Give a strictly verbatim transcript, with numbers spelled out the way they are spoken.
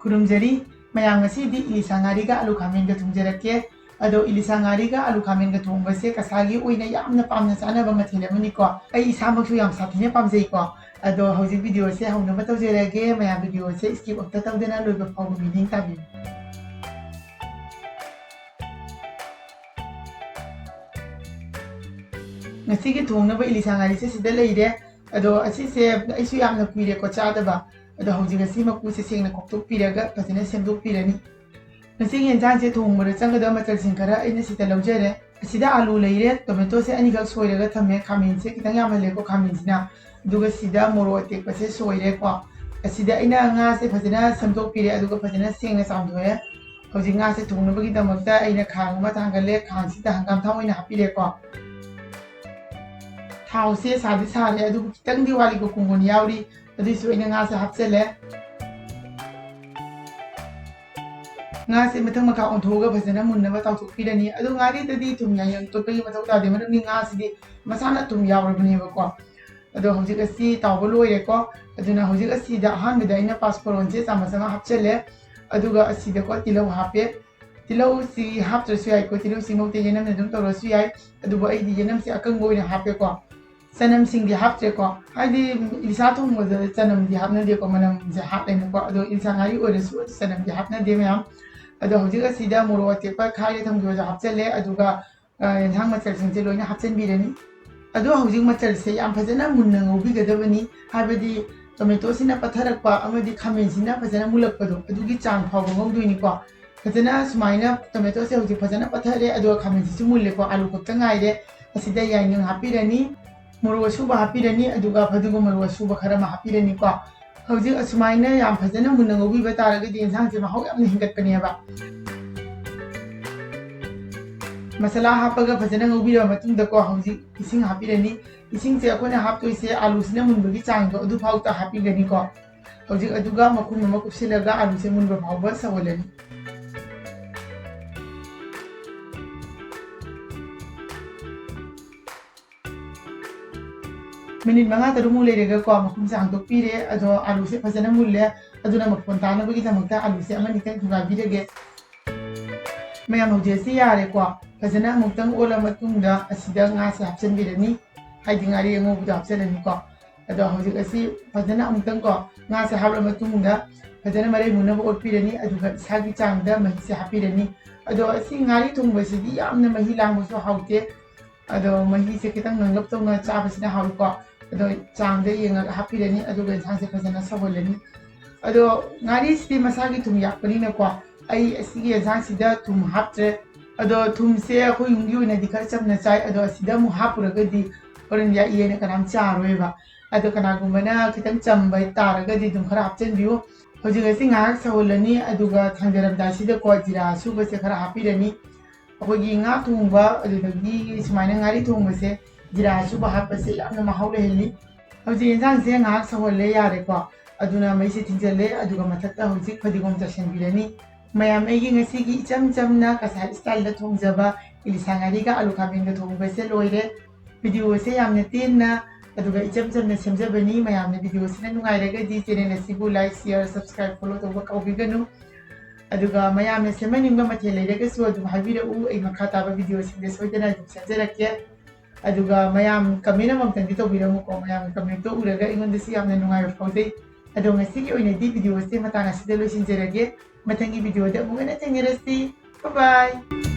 ꯈꯨꯔꯨꯝꯖꯔꯤ꯫ ꯃꯌꯥꯝ, ꯉꯁꯤꯗꯤ ꯏꯂꯤꯁꯥ ꯉꯥꯔꯤꯒ ꯑꯂꯨ ꯈꯥꯃꯦꯟꯒ ꯊꯣꯡꯖꯔꯛꯀꯦ꯫ ꯑꯗꯣ ꯏꯂꯤꯁꯥ ꯉꯥꯔꯤꯒ ꯑꯂꯨ ꯈꯥꯃꯦꯟꯒ ꯊꯣꯡꯕꯁꯦ ꯀꯁꯥꯒꯤ ꯑꯣꯏꯅ ꯌꯥꯝꯅ ꯄꯥꯝꯅ ꯆꯥꯅꯕ ꯃꯊꯦꯜ ꯑꯃꯅꯤꯀꯣ꯫ ꯑꯩ ꯏꯁꯥꯃꯛꯁꯨ ꯌꯥꯝ ꯁꯥꯊꯤꯅ ꯄꯥꯝꯖꯩꯀꯣ꯫ ꯑꯗꯣ ꯍꯧꯖꯤꯛ videoꯁꯦ ꯍꯧꯅꯕ ꯇꯧꯖꯔꯒꯦ꯫ ꯃꯌꯥꯝ, videoꯁꯦ skip ꯑꯝꯇ ꯇꯧꯗꯅ ꯂꯣꯏꯕ ꯐꯥꯎꯕ ꯃꯤꯠꯌꯦꯡ ꯇꯥꯕꯤꯌꯨ꯫ ꯉꯁꯤꯒꯤ ꯊꯣꯡꯅꯕ ꯏꯂꯤꯁꯥ ꯉꯥꯔꯤꯁꯦ ꯁꯤꯗ ꯂꯩꯔꯦ꯫ ꯑꯗꯣ ꯑꯁꯤꯁꯦ ꯑꯩꯁꯨ ꯌꯥꯝꯅ ꯀꯨꯏꯔꯦꯀꯣ ꯆꯥꯗꯕ꯫ ꯑꯗꯣ ꯍꯧꯖꯤꯛ ꯑꯁꯤ ꯃꯀꯨꯁꯦ ꯁꯦꯡꯅ ꯈꯣꯛꯇꯣꯛꯄꯤꯔꯒ ꯐꯖꯅ ꯁꯦꯝꯗꯣꯛꯄꯤꯔꯅꯤ꯫ ꯉꯁꯤꯒꯤ ꯌꯦꯟꯁꯥꯡꯁꯦ ꯊꯣꯡꯕꯗ ꯆꯪꯒꯗꯕ ꯃꯆꯜꯁꯤꯡ ꯈꯔ ꯑꯩꯅ ꯁꯤꯗ ꯂꯧꯖꯔꯦ꯫ ꯑꯁꯤꯗ ꯑꯂꯨ ꯂꯩꯔꯦ, tomatoꯁꯦ ꯑꯅꯤꯈꯛ ꯁꯣꯏꯔꯒ ꯊꯝꯃꯦ, ꯈꯥꯃꯦꯟꯁꯦ ꯈꯤꯇꯪ ꯌꯥꯝꯍꯜꯂꯦꯀꯣ ꯈꯥꯃꯦꯟꯁꯤꯅ꯫ ꯑꯗꯨꯒ ꯁꯤꯗ ꯃꯣꯔꯣꯛ ꯑꯇꯦꯛꯄꯁꯦ ꯁꯣꯏꯔꯦꯀꯣ꯫ ꯑꯁꯤꯗ ꯑꯩꯅ ꯉꯥꯁꯦ ꯐꯖꯅ ꯁꯦꯝꯗꯣꯛꯄꯤꯔꯦ, ꯑꯗꯨꯒ ꯐꯖꯅ ꯁꯦꯡꯅ ꯆꯥꯝꯊꯣꯛꯑꯦ꯫ ꯍꯧꯖꯤꯛ ꯉꯥꯁꯦ ꯊꯣꯡꯅꯕꯒꯤꯗꯃꯛꯇ ꯑꯩꯅ ꯈꯥꯡ ꯑꯃ ꯊꯥꯡꯒꯠꯂꯦ, ꯈꯥꯡꯁꯤꯗ ꯍꯪꯒꯥꯝ ꯊꯥꯎ ꯑꯣꯏꯅ ꯍꯥꯞꯄꯤꯔꯦꯀꯣ꯫ ꯊꯥꯎꯁꯦ ꯁꯥꯗꯤ ꯁꯥꯔꯦ, ꯑꯗꯨꯕꯨ ꯈꯤꯇꯪꯗꯤ ꯋꯥꯠꯂꯤꯀꯣ, ꯀꯣꯡꯒꯣꯟ ꯌꯥꯎꯔꯤ꯫ ꯑꯗꯨꯏꯁꯨ ꯑꯩꯅ ꯉꯥꯁꯦ ꯍꯥꯞꯆꯜꯂꯦ꯫ ꯉꯥꯁꯦ ꯃꯊꯛ ꯃꯈꯥ ꯑꯣꯟꯊꯣꯛꯑꯒ ꯐꯖꯅ ꯃꯨꯟꯅꯕ ꯇꯥꯎꯊꯣꯛꯄꯤꯔꯅꯤ꯫ ꯑꯗꯣ ꯉꯥꯔꯤꯗꯗꯤ ꯊꯨꯝ ꯌꯥꯝ ꯌꯥꯝ ꯇꯣꯠꯄꯒꯤ ꯃꯊꯧ ꯇꯥꯗꯦ, ꯃꯔꯝꯗꯤ ꯉꯥꯁꯤꯗꯤ ꯃꯁꯥꯅ ꯊꯨꯝ ꯌꯥꯎꯔꯕꯅꯦꯕꯀꯣ꯫ ꯑꯗꯣ ꯍꯧꯖꯤꯛ ꯑꯁꯤ ꯇꯥꯎꯕ ꯂꯣꯏꯔꯦꯀꯣ꯫ ꯑꯗꯨꯅ ꯍꯧꯖꯤꯛ ꯑꯁꯤꯗ ꯑꯍꯥꯟꯕꯗ ꯑꯩꯅ ꯄꯥꯁꯄꯣꯔꯣꯟꯁꯦ ꯆꯥꯃꯁ ꯑꯃ ꯍꯥꯞꯆꯜꯂꯦ꯫ ꯑꯗꯨꯒ ꯑꯁꯤꯗꯀꯣ ꯇꯤꯜꯍꯧ ꯍꯥꯞꯄꯦ꯫ ꯇꯤꯜꯍꯧꯁꯤ ꯍꯥꯞꯇ꯭ꯔꯁꯨ ꯌꯥꯏꯀꯣ, ꯇꯤꯜꯍꯧꯁꯤꯃꯛꯇꯤ ꯌꯦꯅꯝꯅ ꯑꯗꯨꯝ ꯇꯧꯔꯁꯨ ꯌꯥꯏ꯫ ꯑꯗꯨꯕꯨ ꯑꯩꯗꯤ ꯌꯦꯅꯝꯁꯦ ꯑꯀꯪꯕ ꯑꯣꯏꯅ ꯍꯥꯞꯄꯦꯀꯣ꯫ ꯆꯅꯝꯁꯤꯡꯗꯤ ꯍꯥꯞꯇ꯭ꯔꯦꯀꯣ, ꯍꯥꯏꯗꯤ ꯏꯂꯤꯁꯥ ꯊꯣꯡꯕꯗ ꯆꯅꯝꯗꯤ ꯍꯥꯞꯅꯗꯦꯀꯣ, ꯃꯅꯝꯁꯦ ꯍꯥꯠꯂꯦꯅꯀꯣ꯫ ꯑꯗꯣ ꯏꯂꯤꯁꯥ ꯉꯥꯔꯤ ꯑꯣꯏꯔꯁꯨ ꯆꯅꯝꯗꯤ ꯍꯥꯞꯅꯗꯦ ꯃꯌꯥꯝ꯫ ꯑꯗꯣ ꯍꯧꯖꯤꯛ ꯑꯁꯤꯗ ꯃꯣꯔꯣꯛ ꯑꯇꯦꯛꯄ ꯈꯥꯏꯔ ꯊꯝꯈꯤꯕꯗꯣ ꯍꯥꯞꯆꯜꯂꯦ, ꯑꯗꯨꯒ ꯑ, ꯌꯦꯟꯁꯥꯡ ꯃꯆꯜꯁꯤꯡꯁꯦ ꯂꯣꯏꯅ ꯍꯥꯞꯆꯤꯟꯕꯤꯔꯅꯤ꯫ ꯑꯗꯣ ꯍꯧꯖꯤꯛ ꯃꯆꯜꯁꯦ ꯌꯥꯝ ꯐꯖꯅ ꯃꯨꯟꯅ ꯉꯧꯕꯤꯒꯗꯕꯅꯤ, ꯍꯥꯏꯕꯗꯤ tomatoꯁꯤꯅ ꯄꯠꯊꯔꯛꯄ ꯑꯃꯗꯤ ꯈꯥꯃꯦꯟꯁꯤꯅ ꯐꯖꯅ ꯃꯨꯜꯂꯛꯄꯗꯣ, ꯑꯗꯨꯒꯤ ꯆꯥꯡ ꯐꯥꯎꯕ ꯉꯧꯗꯣꯏꯅꯤꯀꯣ꯫ ꯐꯖꯅ ꯁꯨꯃꯥꯏꯅ tomatoꯁꯦ ꯍꯧꯖꯤꯛ ꯐꯖꯅ ꯄꯠꯊꯔꯦ, ꯑꯗꯨꯒ ꯈꯥꯃꯦꯟꯁꯤꯁꯨ ꯃꯨꯜꯂꯦꯀꯣ, ꯑꯂꯨ ꯈꯛꯇ ꯉꯥꯏꯔꯦ꯫ ꯑꯁꯤꯗ ꯌꯥꯏꯉꯪ ꯍꯥꯞꯄꯤꯔꯅꯤ, ꯃꯣꯔꯣꯛ ꯑꯁꯨꯕ ꯍꯥꯞꯄꯤꯔꯅꯤ, ꯑꯗꯨꯒ ꯐꯗꯤꯒꯣꯝ ꯃꯔꯨ ꯑꯁꯨꯕ ꯈꯔ ꯑꯃ ꯍꯥꯞꯄꯤꯔꯅꯤꯀꯣ꯫ ꯍꯧꯖꯤꯛ ꯑꯁꯨꯃꯥꯏꯅ ꯌꯥꯝ ꯐꯖꯅ ꯃꯨꯟꯅ ꯉꯧꯕꯤꯕ ꯇꯥꯔꯒꯗꯤ ꯌꯦꯟꯁꯥꯡꯁꯦ ꯃꯍꯥꯎ ꯌꯥꯝꯅ ꯍꯦꯟꯒꯠꯄꯅꯦꯕ꯫ ꯃꯁꯥꯂꯥ ꯍꯥꯞꯄꯒ ꯐꯖꯅ ꯉꯧꯕꯤꯔꯕ ꯃꯇꯨꯡꯗꯀꯣ, ꯍꯧꯖꯤꯛ ꯏꯁꯤꯡ ꯍꯥꯞꯄꯤꯔꯅꯤ꯫ ꯏꯁꯤꯡꯁꯦ ꯑꯩꯈꯣꯏꯅ ꯍꯥꯞꯇꯣꯏꯁꯦ ꯑꯂꯨꯁꯤꯅ ꯃꯨꯟꯕꯒꯤ ꯆꯥꯡꯗꯣ ꯑꯗꯨꯐꯥꯎꯗ ꯍꯥꯞꯄꯤꯒꯅꯤꯀꯣ꯫ ꯍꯧꯖꯤꯛ ꯑꯗꯨꯒ ꯃꯈꯨꯝ ꯑꯃ ꯀꯨꯞꯁꯤꯜꯂꯒ ꯑꯂꯨꯁꯦ ꯃꯨꯟꯕ ꯐꯥꯎꯕ ꯁꯧꯍꯜꯂꯅꯤ꯫ ꯃꯤꯅꯤꯠ ꯃꯉꯥ ꯇꯔꯨꯛꯃꯨꯛ ꯂꯩꯔꯒꯀꯣ ꯃꯈꯨꯝꯁꯦ ꯍꯥꯡꯗꯣꯛꯄꯤꯔꯦ꯫ ꯑꯗꯣ ꯑꯥꯂꯨꯁꯦ ꯐꯖꯅ ꯃꯨꯜꯂꯦ꯫ ꯑꯗꯨꯅ ꯃꯐꯣꯟ ꯇꯥꯅꯕꯒꯤꯗꯃꯛꯇ ꯑꯥꯂꯨꯁꯦ ꯑꯃꯅꯤꯇꯪ ꯊꯨꯒꯥꯏꯕꯤꯔꯒꯦ꯫ ꯃꯌꯥꯝ, ꯍꯧꯖꯤꯛ ꯑꯁꯤ ꯌꯥꯔꯦꯀꯣ꯫ ꯐꯖꯅ ꯑꯃꯨꯛꯇꯪ ꯑꯣꯠꯂ ꯃꯇꯨꯡꯗ ꯑꯁꯤꯗ ꯉꯥꯁꯦ ꯍꯥꯞꯆꯤꯟꯕꯤꯔꯅꯤ, ꯍꯥꯏꯗꯤ ꯉꯥꯔꯤ ꯑꯉꯧꯕꯗꯣ ꯍꯥꯞꯆꯤꯜꯂꯅꯤꯀꯣ꯫ ꯑꯗꯣ ꯍꯧꯖꯤꯛ ꯑꯁꯤ ꯐꯖꯅ ꯑꯃꯨꯛꯇꯪꯀꯣ ꯉꯥꯁꯦ ꯍꯥꯞꯂ ꯃꯇꯨꯡꯗ ꯐꯖꯅ ꯃꯔꯩ ꯃꯨꯅꯕ ꯑꯣꯠꯄꯤꯔꯅꯤ꯫ ꯑꯗꯨꯒ ꯏꯁꯥꯒꯤ ꯆꯥꯡꯗ ꯃꯍꯤꯁꯦ ꯍꯥꯞꯄꯤꯔꯅꯤ꯫ ꯑꯗꯣ ꯑꯁꯤ ꯉꯥꯔꯤ ꯊꯣꯡꯕꯁꯤꯗꯤ ꯌꯥꯝꯅ ꯃꯍꯤ ꯂꯥꯡꯕꯁꯨ ꯍꯥꯎꯇꯦ꯫ ꯑꯗꯣ ꯃꯍꯤꯁꯦ ꯈꯤꯇꯪ ꯅꯪꯂꯞ ꯇꯧꯅ ꯆꯥꯕꯁꯤꯅ ꯍꯥꯎꯏꯀꯣ꯫ ꯑꯗꯣ ꯆꯥꯡꯗ ꯌꯦꯡꯉꯒ ꯍꯥꯞꯄꯤꯔꯅꯤ꯫ ꯑꯗꯨꯒ ꯌꯦꯟꯁꯥꯡꯁꯦ ꯐꯖꯅ ꯁꯧꯍꯜꯂꯅꯤ꯫ ꯑꯗꯣ ꯉꯥꯔꯤꯁꯤꯗꯤ ꯃꯁꯥꯒꯤ ꯊꯨꯝ ꯌꯥꯛꯄꯅꯤꯅꯀꯣ, ꯑꯩ ꯑꯁꯤꯒꯤ ꯌꯦꯟꯁꯥꯡꯁꯤꯗ ꯊꯨꯝ ꯍꯥꯞꯇ꯭ꯔꯦ꯫ ꯑꯗꯣ ꯊꯨꯝꯁꯦ ꯑꯩꯈꯣꯏ ꯌꯨꯝꯒꯤ ꯑꯣꯏꯅꯗꯤ ꯈꯔ ꯆꯝꯅ ꯆꯥꯏ꯫ ꯑꯗꯣ ꯑꯁꯤꯗ ꯑꯃꯨꯛ ꯍꯥꯞꯄꯨꯔꯒꯗꯤ ꯍꯣꯔꯦꯟ ꯌꯥꯛꯏꯅ ꯀꯅꯥꯝ ꯆꯥꯔꯣꯏꯕ꯫ ꯑꯗꯣ ꯀꯅꯥꯒꯨꯝꯕꯅ ꯈꯤꯇꯪ ꯆꯝꯕ ꯇꯥꯔꯒꯗꯤ ꯑꯗꯨꯝ ꯈꯔ ꯍꯥꯞꯆꯤꯟꯕꯤꯌꯨ꯫ ꯍꯧꯖꯤꯛ ꯑꯁꯤ ꯉꯥꯏꯍꯥꯛ ꯁꯧꯍꯜꯂꯅꯤ꯫ ꯑꯗꯨꯒ ꯊꯥꯡꯖꯔꯝꯗꯥꯏꯁꯤꯗꯀꯣ ꯖꯤꯔꯥ ꯑꯁꯨꯕꯁꯦ ꯈꯔ ꯍꯥꯞꯄꯤꯔꯅꯤ꯫ ꯑꯩꯈꯣꯏꯒꯤ ꯉꯥ ꯊꯣꯡꯕ ꯑꯗꯨꯗꯒꯤ ꯁꯨꯃꯥꯏꯅ ꯉꯥꯔꯤ ꯊꯣꯡꯕꯁꯦ ꯖꯤꯔꯥ ꯑꯁꯨꯕ ꯍꯥꯞꯄꯁꯦ ꯌꯥꯝꯅ ꯃꯍꯥꯎ ꯂꯩꯍꯜꯂꯤ꯫ ꯍꯧꯖꯤꯛ ꯌꯦꯟꯁꯥꯡꯁꯦ ꯉꯥꯏꯍꯥꯛ ꯁꯧꯍꯜꯂꯦ ꯌꯥꯔꯦꯀꯣ꯫ ꯑꯗꯨꯅ ꯃꯩꯁꯦ ꯊꯤꯡꯖꯤꯜꯂꯦ꯫ ꯑꯗꯨꯒ ꯃꯊꯛꯇ ꯍꯧꯖꯤꯛ ꯐꯗꯤꯒꯣꯝ ꯆꯥꯏꯁꯤꯟꯕꯤꯔꯅꯤ꯫ ꯃꯌꯥꯝ, ꯑꯩꯒꯤ ꯉꯁꯤꯒꯤ ꯏꯆꯝ ꯆꯝꯅ ꯀꯁꯥꯔ ꯏꯁꯇꯥꯏꯜꯗ ꯊꯣꯡꯖꯕ ꯏꯂꯤꯁꯥ ꯉꯥꯔꯤꯒ ꯑꯂꯨ ꯈꯥꯃꯦꯟꯒ ꯊꯣꯡꯕꯁꯦ ꯂꯣꯏꯔꯦ꯫ ꯚꯤꯗꯤꯑꯣꯁꯦ ꯌꯥꯝꯅ ꯇꯦꯟꯅ ꯑꯗꯨꯒ ꯏꯆꯝ ꯆꯝꯅ ꯁꯦꯝꯖꯕꯅꯤ꯫ ꯃꯌꯥꯝꯅ ꯚꯤꯗꯤꯑꯣꯁꯤꯅ ꯅꯨꯡꯉꯥꯏꯔꯒꯗꯤ ꯆꯦꯅꯦꯜ ꯑꯁꯤꯕꯨ ꯂꯥꯏꯛ, ꯁꯤꯌꯔ, ꯁꯕꯁꯀ꯭ꯔꯥꯏꯕ, ꯐꯣꯂꯣ ꯇꯧꯕ ꯀꯥꯎꯕꯤꯒꯅꯨ꯫ ꯑꯗꯨꯒ ꯃꯌꯥꯝꯅ ꯁꯦꯝꯍꯟꯅꯤꯡꯕ ꯃꯊꯦꯜ ꯂꯩꯔꯒꯁꯨ ꯑꯗꯨꯝ ꯍꯥꯏꯕꯤꯔꯛꯎ, ꯑꯩ ꯃꯈꯥ ꯇꯥꯕ ꯚꯤꯗꯤꯑꯣꯁꯤꯡꯗ ꯁꯣꯏꯗꯅ ꯑꯗꯨꯝ ꯁꯦꯝꯖꯔꯛꯀꯦ꯫ ꯑꯗꯨꯒ ꯃꯌꯥꯝ ꯀꯃꯦꯟ ꯑꯃꯃꯝꯇꯪꯗꯤ ꯇꯧꯕꯤꯔꯝꯃꯨꯀꯣ, ꯃꯌꯥꯝꯒꯤ ꯀꯃꯦꯟꯇꯣ ꯎꯔꯒ ꯑꯩꯉꯣꯟꯗꯁꯨ ꯌꯥꯝꯅ ꯅꯨꯡꯉꯥꯏꯕ ꯐꯥꯎꯖꯩ꯫ ꯑꯗꯣ ꯉꯁꯤꯒꯤ ꯑꯣꯏꯅꯗꯤ ꯚꯤꯗꯤꯑꯣꯁꯦ ꯃꯇꯥꯡ ꯑꯁꯤꯗ ꯂꯣꯏꯁꯤꯟꯖꯔꯒꯦ꯫ ꯃꯊꯪꯒꯤ ꯚꯤꯗꯤꯑꯣꯗ ꯑꯃꯨꯛ ꯍꯟꯅ ꯊꯦꯡꯅꯔꯁꯤ꯫ Bye bye!